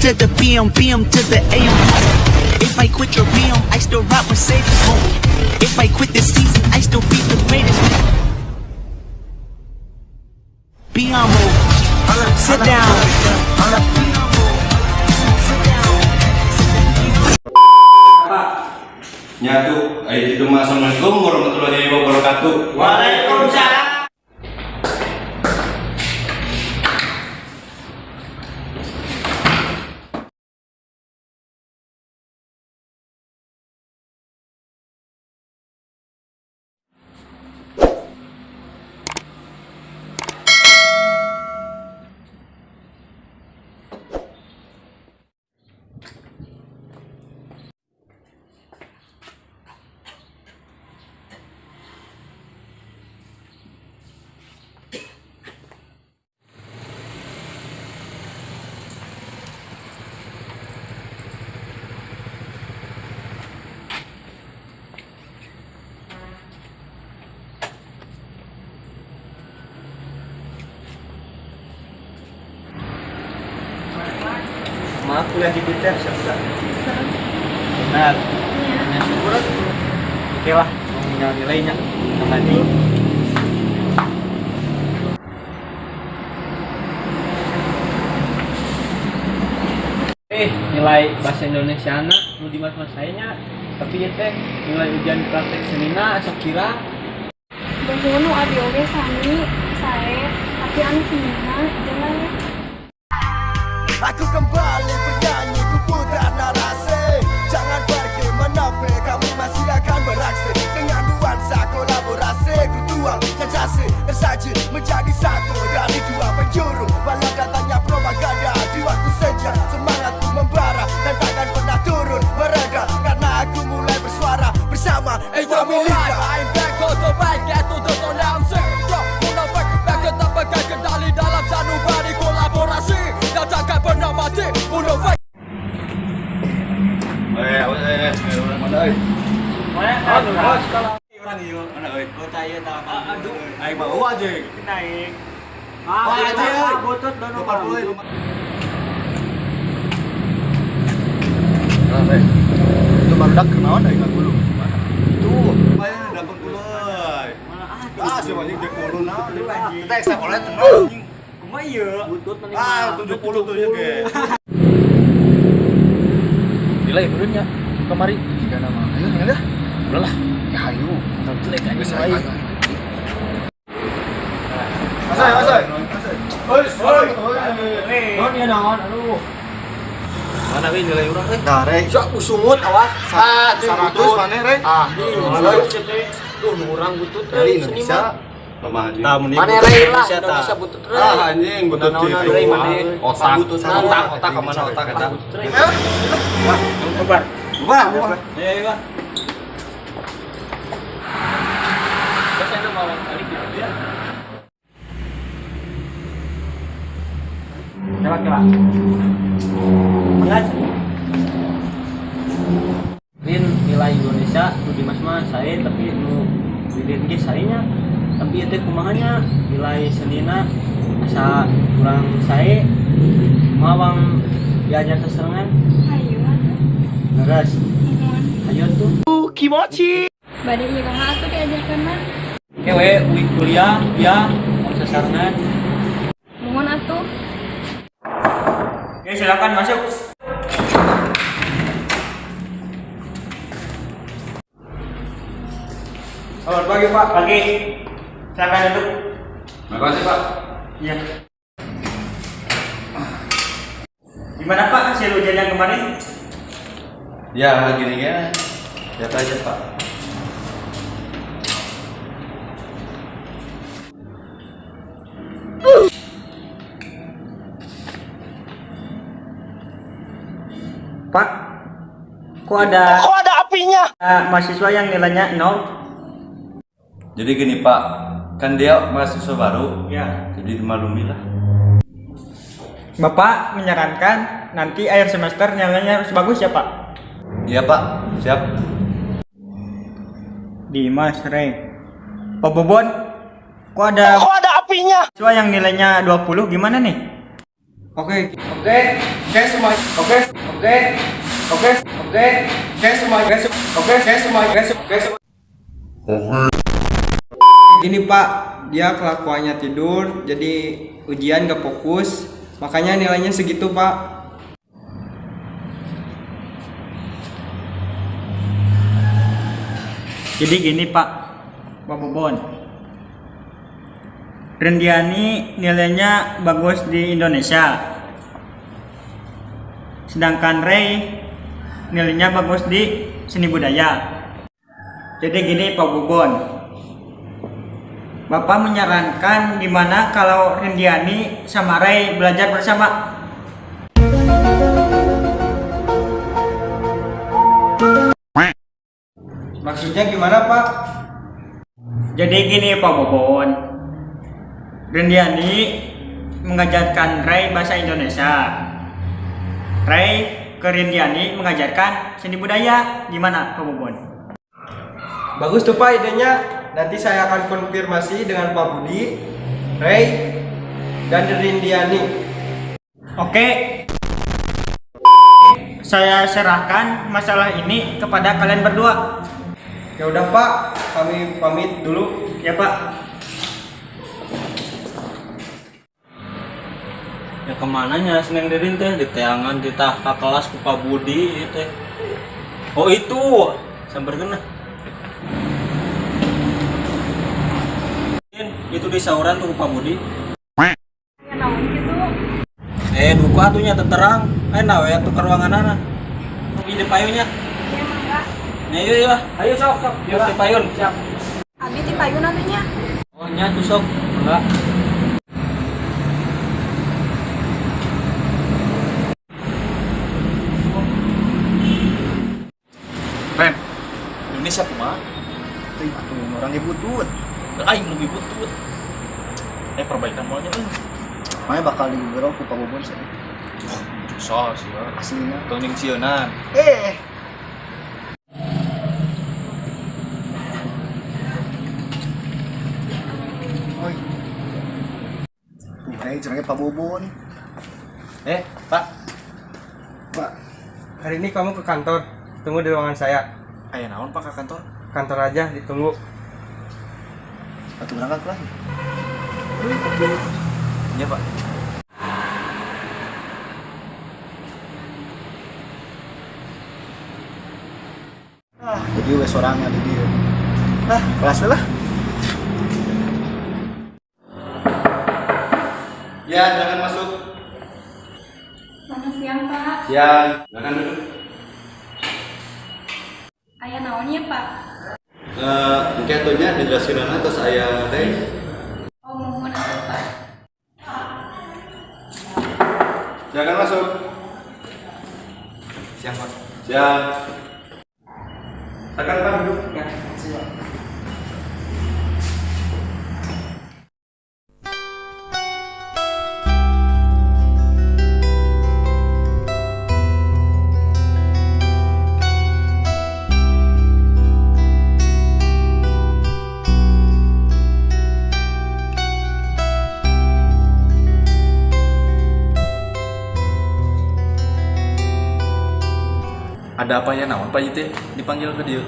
To the BM, BM to the AM. If I quit your BM, I still rock Mercedes. If I quit this season, I still be the greatest. Biombo, sit down. Sit down. Nyatu, ayo itu mah. Assalamualaikum warahmatullahi wabarakatuh. Waalaikumsalam. Maaf, kuliah di Biter siapa? Benar. Ya, syukur atuh. Oke lah, mau nilainya nanti. Nilai bahasa Indonesia na nu di mas nya, tapi ya teh nilai ujian praktek senina sok kira. Nuhun, nu abi oge sami sae, tapi anu senina jelek. Aku kembali bernyanyi, ku putar narasi. Jangan pergi menepi, kami masih akan beraksi. Dengan nuansa kolaborasi, ku tuang sensasi. Tersaji menjadi satu dari dua penjuru. Walau datangnya propaganda di waktu senja, semangatku membara dan takkan pernah turun mereda. Karena aku mulai bersuara bersama Eva Milika. I'm back on the mic, get to the announcer. Munafik, back tetap pegang kendali dalam sanubari kolaborasi dan takkan pernah mati. Munafik. Eh, eh, eh, mana euy? Mana? Bos, kalau urang ieu. Mana euy? Bocah ieu tah. Aduh, Aing mah eueuh aja. Naik. Wah, aja, euy. Butut dono. 80 euy. Nah, eh. Itu barudak kunaon euy ngagulung? Tuh, lumayan 80 euy. Ah, si anjing 70 naon. Kita sekolah tenang anjing. Kumaha ieu? Butut mending. Ah, 70 tuh ya ge. Nilai menurutnya kemari. Jika nama ayo nih dah. Udah lah. Ya ayo. Jelek aja. Geus ayo. Asai, asai. Oi, oi. Naon ieu, naon? Aduh. Mana we nilai urang euy? Nah, Rey. Sok usungut awas. Ah, 100 maneh, Rey. Ah, duh, nu urang butut Dari euy seni Indonesia. mah. Mama anjing. Tah mun Mana Rey lah, Indonesia butut Rey. Ah, anjing butut Naon-naon, gitu. Rey, mana? Otak, Butut. otak, otak kemana otak eta? Butut Rey. Bubar. Bubar, bubar. Ayo, ayo, Bang. Terus saya mau balik gitu ya. Kela kela. Mengaji. Rin, nilai Indonesia nu di mas mah saya, tapi nu di ge sae nya, tapi itu kumaha nya, nilai senina asa kurang sae. Mawang diajar seserengan. Ayo atuh. Leres. Nuhun. Ayo tuh. Bade iraha atuh diajarkeunna? Oke we, uih kuliah ya mau sesarengan. Nuhun atuh. Oke, silakan masuk. Selamat pagi, Pak. Pagi. Silakan duduk. Makasih, Pak. Iya. Gimana, Pak, hasil ujian yang kemarin? Ya, gini ya. Lihat aja, Pak. Pak, kok ada apinya? Mahasiswa yang nilainya 0. Jadi gini, Pak. Kan dia mahasiswa baru. Ya. Jadi dimaklumi lah. Bapak menyarankan nanti akhir semester nilainya harus bagus ya, Pak? Iya, Pak. Siap. Dimas Rey. Pak Bobon, kok ada apinya? Mahasiswa yang nilainya 20 gimana nih? Oke, oke. Oke, oke semua. Oke, oke, oke, oke, oke semua. Oke, oke, oke semua. Oke, oke semua. Gini Pak, dia kelakuannya tidur, jadi ujian gak fokus, makanya nilainya segitu Pak. Jadi gini Pak, Pak Bobon. Rendiani nilainya bagus di Indonesia. Sedangkan Ray nilainya bagus di seni budaya. Jadi gini Pak Bobon. Bapak menyarankan gimana kalau Rendiani sama Ray belajar bersama? Maksudnya gimana Pak? Jadi gini Pak Bobon. Rendiani mengajarkan Ray bahasa Indonesia. Ray ke Rendiani mengajarkan seni budaya. Gimana Pak Bobon? Bagus tuh Pak idenya. Nanti saya akan konfirmasi dengan Pak Budi, Ray, dan Rindiani. Oke. Saya serahkan masalah ini kepada kalian berdua. Ya udah Pak, kami pamit dulu. Ya Pak. Ya kemana nya si Neng Ririn teh diteangan di tah ka kelas ku Pak Budi ieu teh. Oh itu, samperkeun lah. Itu di sauran tuh ku Pak Budi. Ya naon gitu. Eh duka atuh nya terang. Eh nawe atuh ke ruanganana. Di payunnya. Ya mangga. Ya yuk yuk. Ayo sok sok. Yuk di payun. Siap. Abi ti payun atuh nya. Oh nya tuh sok. Enggak. Ren, Indonesia kumaha? Teuing atuh urang ge butut. Aing lebih butut. Eh perbaikan maunya euy. Maya bakal digugurau ku Pak Bobon sih. Susah sih ya. Aslinya. Tong jeung sieunan. Eh, Oi. Tuh, kayak cenah Pak Bobon. Eh, Pak. Pak, hari ini kamu ke kantor. Tunggu di ruangan saya. Aya naon Pak ke kantor? Kantor aja, ditunggu. Atuh berangkat lah. Iya, Pak. Ah, jadi we sorangan di dieu. Ah, kelas lah. Ya, silakan masuk. Selamat siang Pak. Siang. Silakan duduk. Aya naon ya Pak? Eh, engke atuh nya dijelaskeunana tos aya teh. Oh mohon atuh Pak. Silakan masuk. Siang Pak. Siang. Silakan Pak duduk. Ya, makasih Pak. Ada apa ya naon Pak teh dipanggil ke dia?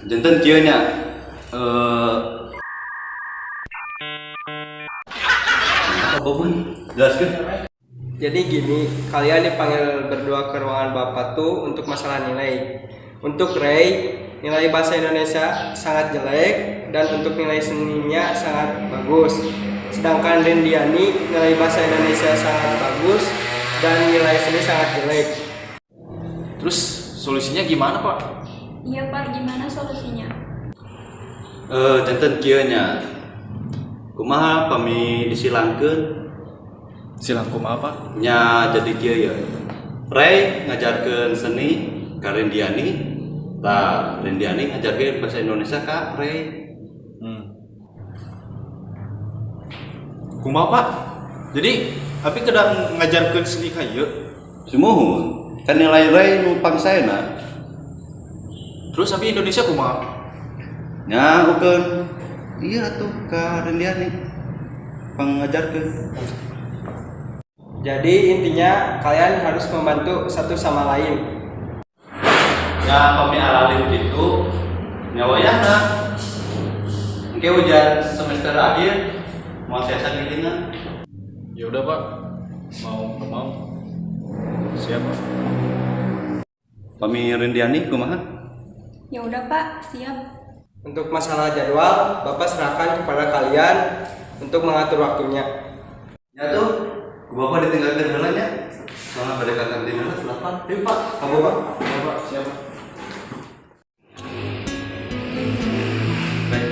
Janten kieu nya. Eh Pak Bobon, jelaskeun. Jadi gini, kalian dipanggil berdua ke ruangan Bapak tuh untuk masalah nilai. Untuk Ray, nilai bahasa Indonesia sangat jelek dan untuk nilai seninya sangat bagus. Sedangkan Rindiani, nilai bahasa Indonesia sangat bagus dan nilai seni sangat jelek. Terus solusinya gimana Pak? Iya Pak, gimana solusinya? Eh, janten kieu nya. Kumaha pami disilangkeun? Silang kumaha Pak? Nya jadi kieu ya. Ray ngajarkeun seni ka Rindiani, tah Rindiani ngajarkeun bahasa Indonesia ka Ray. Kumaha Pak? Jadi abi kedah ngajarkeun seni ka ieu. Sumuhun, kan nilai Ray nu pangsaena. Terus abi Indonesia kumaha? Nya ukeun iya atuh ka Rindiani pangajarkeun. Jadi intinya kalian harus membantu satu sama lain. Ya pami aralim gitu nya wayahna. Engke ujian semester akhir moal tiasa ngiringan. Ya udah, Pak, mau nggak mau. Siap, Pak. Pami Rindiani kumaha? Ya udah, Pak, siap. Untuk masalah jadwal, Bapak serahkan kepada kalian untuk mengatur waktunya. Ya tuh, ku Bapak ditinggalkeun heula nya. Soalnya bade ka kantin heula selapan. Yuk, Pak. Kamu, Pak. Ya, Pak, siap, Pak. Baik.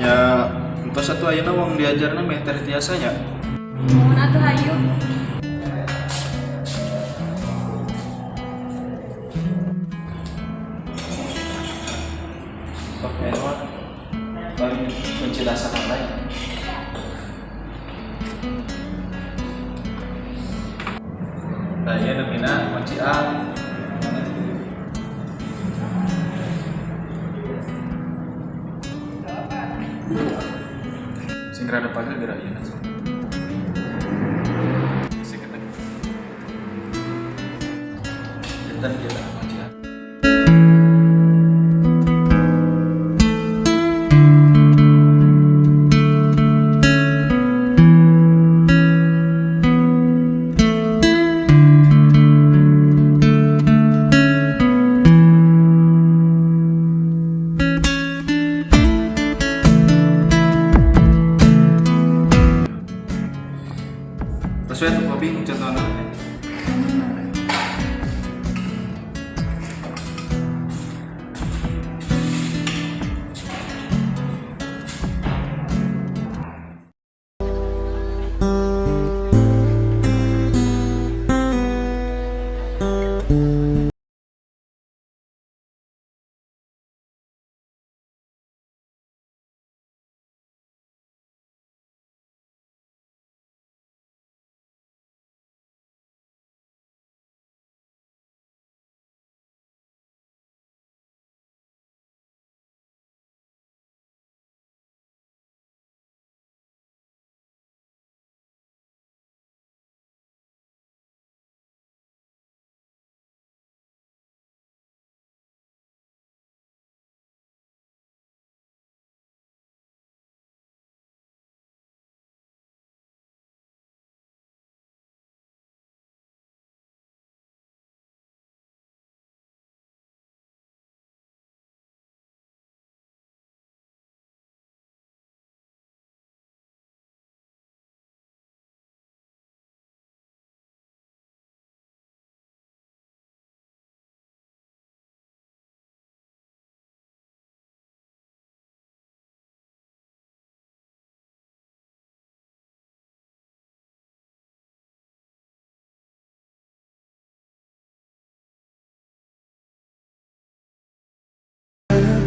Ya, entos atuh, ayeuna wang diajarna meh teh tiasa nya. Muhun atuh, hayu. Sok mah paling kunci dasar lain. Nah, iya namina kunci A. Sing rada pagel geura ieu sok. Sing kena. Janten kita kunci A. Terus we tuh kopi contohna. Muhun.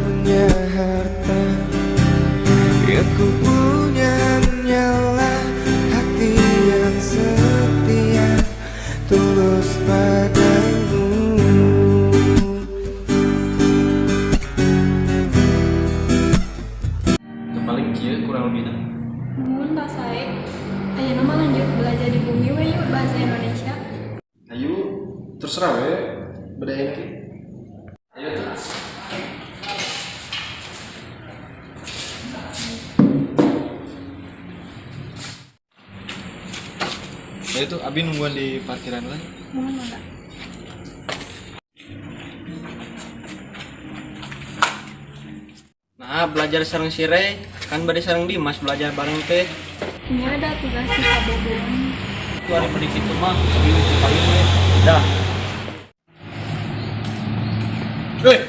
Punya harta yang ku punya hanyalah hati yang setia tulus padamu. Itu paling kieu kurang lebihna. Muhun, tos sae. Ayeuna mah lanjut belajar di bumi we yuk, bahasa Indonesia. Ayo, terserah we bedain ki. Ayo tuh. Ya itu Abi nungguan di parkiran lah. Muhun, mangga. Nah, belajar sareng si Rey, kan bade sareng Dimas belajar bareng teh. Ini ada tugas di kabogohan. Itu hari bade kitu mah, abi paling we. Dah. Eh,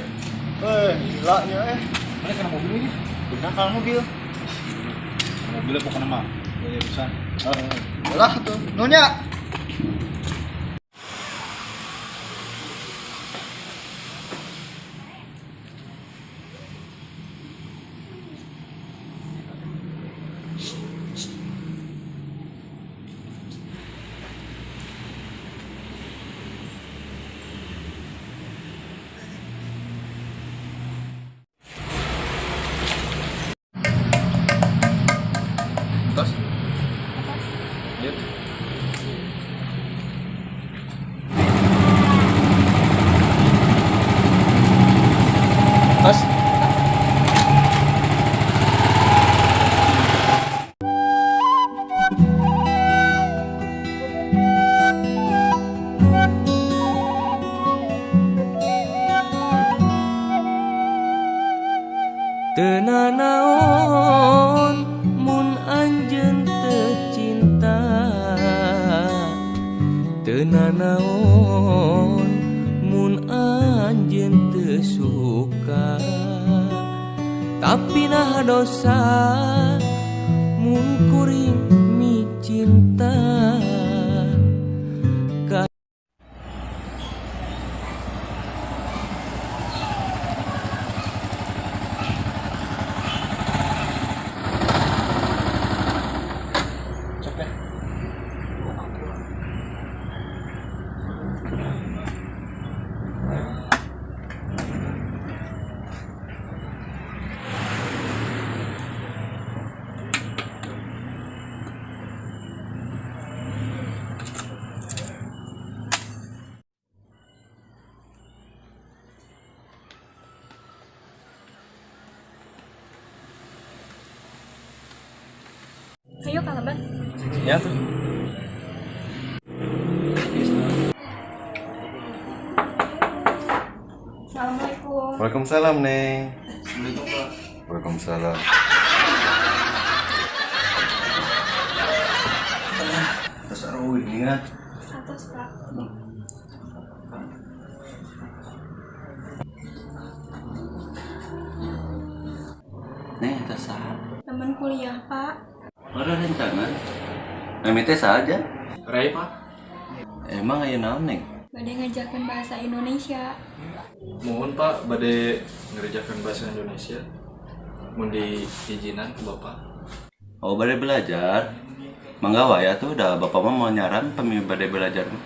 eh, gila ya eh. Mana kena mobil ini? Benar kalau mobil. Mobilnya pokoknya mah gaya pisan. Lah tuh, nunya. Tos. Teu nanaon mun anjeun teu suka, tapi naha dosa mun kuring micinta ka. Capek. Ayo kalaban. Ya tuh. Assalamualaikum. Waalaikumsalam, Neng. Waalaikumsalam. Terus aruh ini ya. Atos, Pak. Neng, eta saha? Teman kuliah, Pak. Ada rencana. Nami teh saha? Ray, Pak. Emang aya naon, Neng? Bade ngajarkeun bahasa Indonesia. Mohon, Pak, bade ngerjakan bahasa Indonesia. Mun diizinan ku Bapak. Oh, bade belajar. Mangga wae atuh, da bapak mah moal nyaran pami bade belajar mah.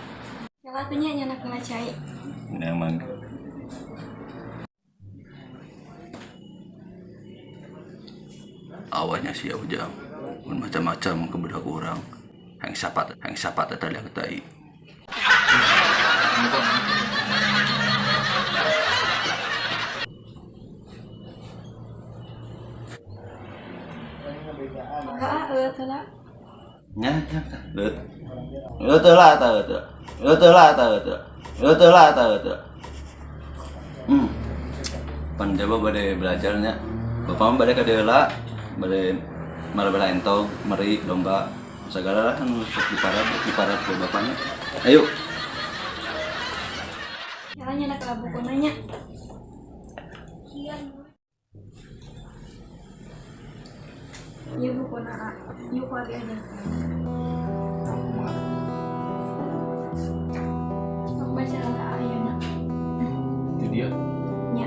Kela atuh nya nyandak heula cai. Nah, mangga. Awalnya sih Ujang, mun macam-macam ke budak urang. Hayang sapat eta liang tai. Mangga ah, eueuh heula. Nya, nya, tah. Leut. Leut heula tah, leut. Leut heula tah, leut. Leut heula tah, leut. Pan jaba bade belajarnya. Bapak mah bade ka dieu heula, bade marabela entog, meri domba, segala lah anu sok diparab ku bapaknya. Ayo. Kela nyandak heula bukuna nya. Ieu bukuna, ah. Yuk ku abi ajarkeun. Sok baca heula ayeuna. Itu dia. Nya.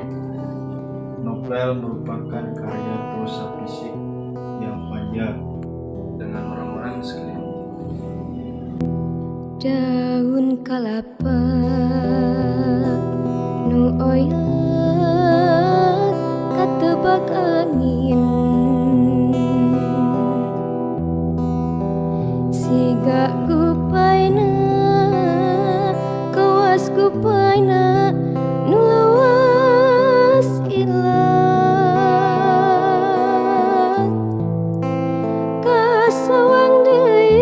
Novel merupakan karya prosa fisik yang panjang. Dengan orang-orang di sekeliling. Daun kalapa nu oyag katebak angin, siga gupaina kawas gupaina nu lawas ilang, kasawang deui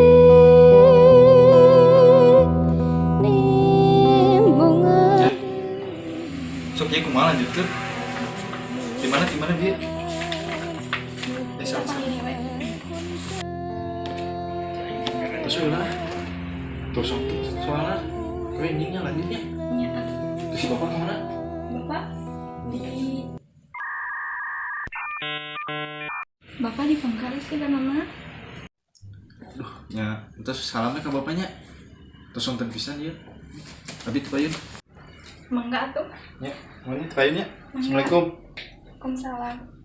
nimbungan. Sok ieu kumaha lanjutkeun? Di mana dia? Eh, salah, salah. Terus ulah. Terus untuk soalnya, kowe anjingnya lanjutnya. Nya. Terus si bapak kemana? Bapak di Bengkalis sih kan mama. Duh, ya, terus salamnya ke bapaknya. Terus nonton pisan ya. Abi teu payun. Mangga atuh. Ya, mana teu payun nya. Assalamualaikum. Waalaikumsalam.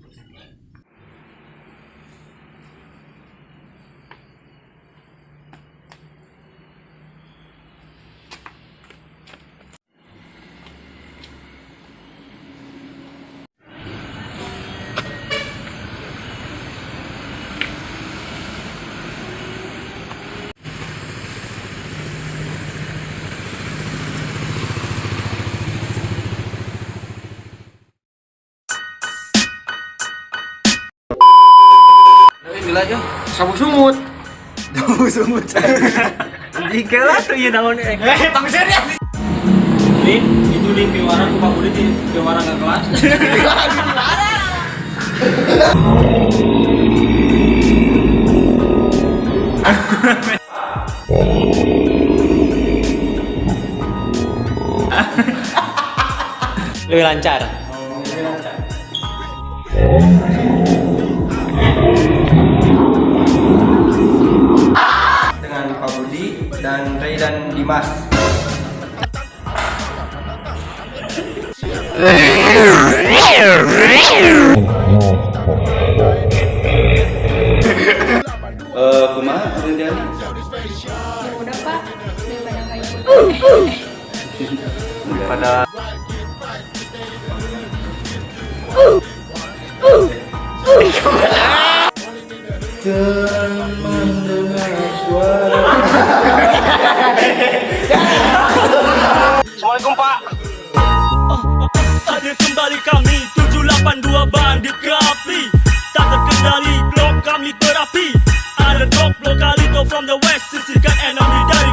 Gila ya, sabu sumut. Sabu sumut. Anjing kela tuh ieu naon eh. Eh, tong serius. Lin, itu Lin piwarang ku Pak Budi di piwarang ke kelas. Lebih lancar. Lebih lancar. Dengan Pak Budi dan Ray dan Dimas. Eh, kumaha Rindiani? Ya udah, Pak, daripada nggak ikut. Pada Mendengar suara. Assalamualaikum, Pak. Hadir kembali kami 782 bandit ke api. Tak terkendali, blok kami terapi. Ada drop lokalito from the west. Sisihkan enemy dari